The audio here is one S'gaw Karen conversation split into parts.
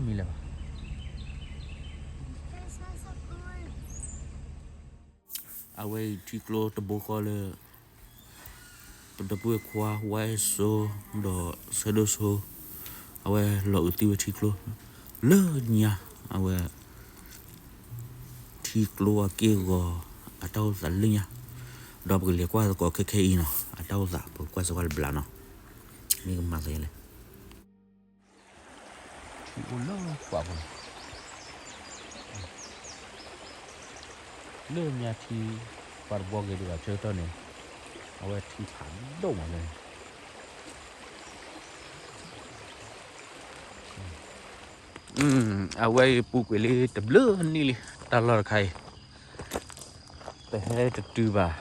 မံၤလဲၣ်ဘၣ်. အဝဲအံၤထံကျိတဘိဃီလၢ ပဒီပုၢ်ဝဲၢ်ခွါ ဝါအဲၣ်စိ ဒီးဆၢဒိၣ်စိ အဝဲလီၤအုးသံဝဲထံကျိ လၢညါ အဝဲ ထံကျိအက့ၢ်အဂီၤ အတၢ်အိၣ်သးလၢညါ ဒီးပကလဲၤကွၢ်သကိးခဲခဲအံၤနီၤ အတၢ်အိၣ်သး ပကကွၢ်စ့ၢ်ကီးတဘျီနီၤ မ့ၢ်ကမၤသးလဲၣ်. ထံအိၣ်လၢပှၤပူၤန့ၣ် လၢညါထံ ပှၤတဘှီက့ၤဒံးဘၣ်ဆၢကတီၢ်န့ၣ် အဝဲထံဖးဒိၣ်မးလၢ အဝဲအံၤပူၤကွံာ်လံတဘျုးနံၣ်လံ တၢ်လီၢ်တခါအံၤ ပဟဲတတုၤဘၣ်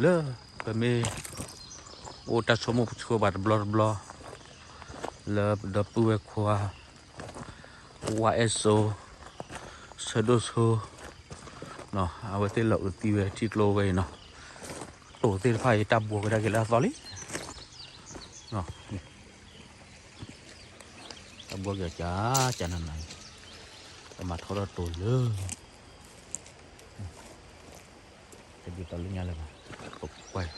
လၢပမ့ၢ်အိၣ်တၢ်ဆိကမိၣ်ပဆိကမိၣ်ဘၣ်တဘျီတဘျီ လၢပဒီပုၢ်ဝဲၢ်ခွါ ဝါအဲၣ်စိ ဆၢဒိၣ်စိ အဝဲသ့ၣ်လီၤအုးသံဝဲထံကျိဝဲအံၤနီၤ တိၤသ့ၣ်တဖၣ်အံၤ တၢ်ဘှီကဒါက့ၤလၢအသီလံ တၢ်ဘှီက့ၤကၢကၢနးနးအံၤ ပမၤထီထီၣ်တိၤလၢ တဒ်သိးလၢညါလၢၤဘၣ် ပကွၢ်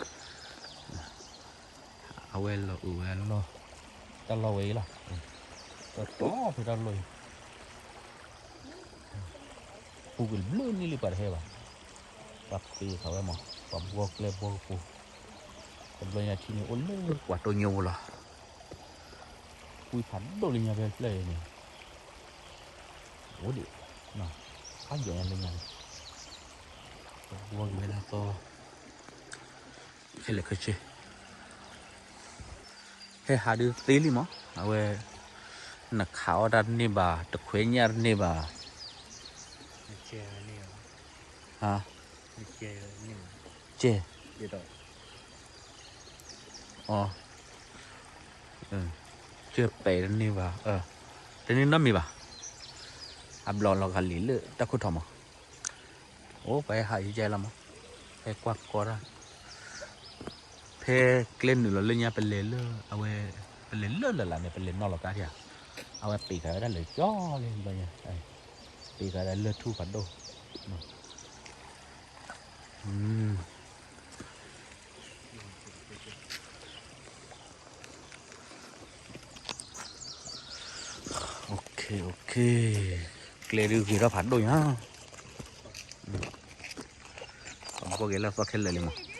အဝဲလီၤအုးဝဲလီၢ် တၢ်လီၢ်ဝဲအံၤလီၤ တတီၤဖဲတၢ်လီၢ်အံၤ ပူၤကွံာ်တဘျုးနံၣ်လံပှၤတဟဲဘၣ် ပှၤပ့ၤဃာ်ဝဲမး ပှၤဘှီကျဲဘှီကပူၤ တဘျီညါထံန့ၣ်အိၣ်လၢပှၤတိၢ်ညိဖိလီၤ ကွံဖးဒိၣ်လၢညါဖဲဖျၢၣ်အံၤန့ၣ် အိၣ်ဒံး ဖးယိာ်ညါလၢညါန့ၣ် ပဘှီက့ၤဝဲဒၣ်သီ ခဲလၢာ်ခဲဆ့ ဟဲဟးဒုးသ့လံမး အဝဲ နခးအီၣ်တၢ်တန့ၢ်ဘၣ် တခွဲညၣ်တန့ၢ်ဘၣ် ဟါ ကဲ အီ ကဲပဲာ်တန့ၢ်ဘၣ် တန့ၢ်နီတမံၤဘၣ် အဘျီလီၤဂာ်လံာ်လၢတၢ်ခိၣ်ထီၣ်မး အိၣ်ပှၤဟဲဟးယကဲလီၤမး ဟဲကွၢ်ကီတၢ် ဖဲကျဲနုာ်လီၤလၢညါပလဲၤလၢအဝဲ ပလဲၤလၢလၢ်လၢ်န့ၣ် ပလဲၤနီၣ်လီၤကါဒံးဧါ အဝဲပ့ၤဃာ်ဝဲဒၣ်လၢကၠီလံဘျီညါ ပ့ၤဃာ်ဒၣ်လၢထူဖးဒိၣ် OK OK ကျဲဒုးဂ့ၤထီၣ်ဖးဒိၣ်ညါ အဘှီက့ၤလၢအသီခဲလၢာ်လံမး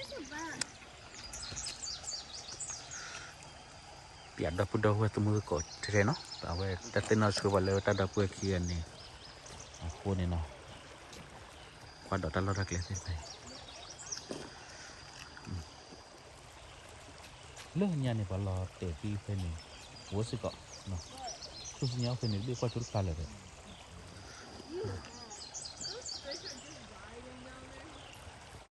ပျးဒီပုၢ်ဒီဝဲၢ်သမုၢ်သကိးထဲထဲနီၤ အဝဲတၢ်သ့ၣ်နီၣ်ဆှၢပှၤလၢတၢ်ဒီပုၢ်ဝဲၢ်ခံဂၤန့ၣ် အဃိန့ၣ်နီၤ ကွၢ်ဒီးတၢ်လီၢ်တၢ်ကျဲသ့ၣ်တဖၣ်အံၤ လၢညါန့ၣ် ပှၤလီၤတဲာ်သံဖဲန့ၣ် အိၣ်စ့ၢ်ကီး ခူၣ်စ့ၢ်ညါအိၣ်ဖဲန့ၣ် တဘ့ၣ်ကွၢ်ဆိတဖျါလၢာ်ဒီး